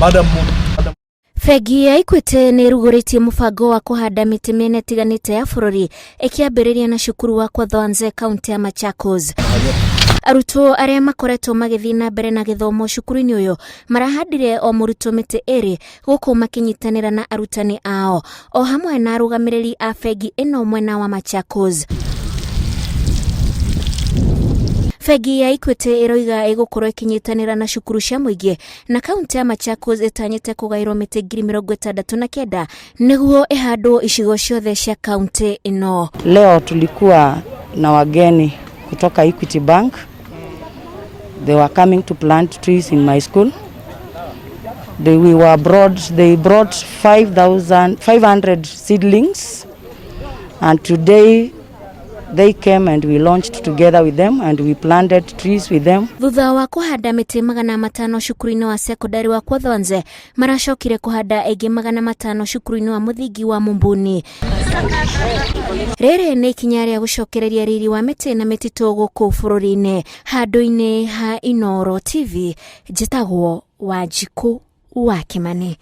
Madam Bengi ya Equity nĩ ĩrugũrĩtie mũbango wa kũhanda mĩtĩ mĩena ĩtiganĩte ya bũrũri ĩkĩambĩrĩria na cukuru wa Kwathoanze kaunti ya Machakos. Arutwo arĩa makoretwo magĩthiĩ na mbere na gĩthomo cukuru-inĩ ũyũ marahandire o mũrutwo mĩtĩ ĩrĩ gũkũ makĩnyitanĩra na arutani ao o hamwe na arũgamĩrĩri a bengi ĩno mwena wa Machakos. Bengi ya Equity ĩroiga ĩgũkorwo ĩkĩnyitanĩra na cukuru cia mũingĩ na kaunti ya Machakos ĩtanyĩte kũgaĩrwo mĩtĩ 69,000 nĩguo ĩhandwo icigo ciothe cia kaunti ĩno. Leo tulikuwa na wageni kutoka Equity Bank. They were coming to plant trees in my school. They, we were brought, they brought 5,500 seedlings and today they came and we launched together with them and we planted trees with them. Thutha wa kũhanda mĩtĩ 500 cukuru-inĩ wa sekondari wa Kwathoanze, maracokire kũhanda ĩngĩ 500 cukuru-inĩ wa mũthingi wa Mumbuni. Rĩrĩ nĩ ikinya rĩa gũcokereria riri wa mĩtĩ na mĩtitũ gũkũ bũrũri-inĩ. Handũ-inĩ ha Inooro TV, njĩtagwo Wanjikũ wa Kĩmani.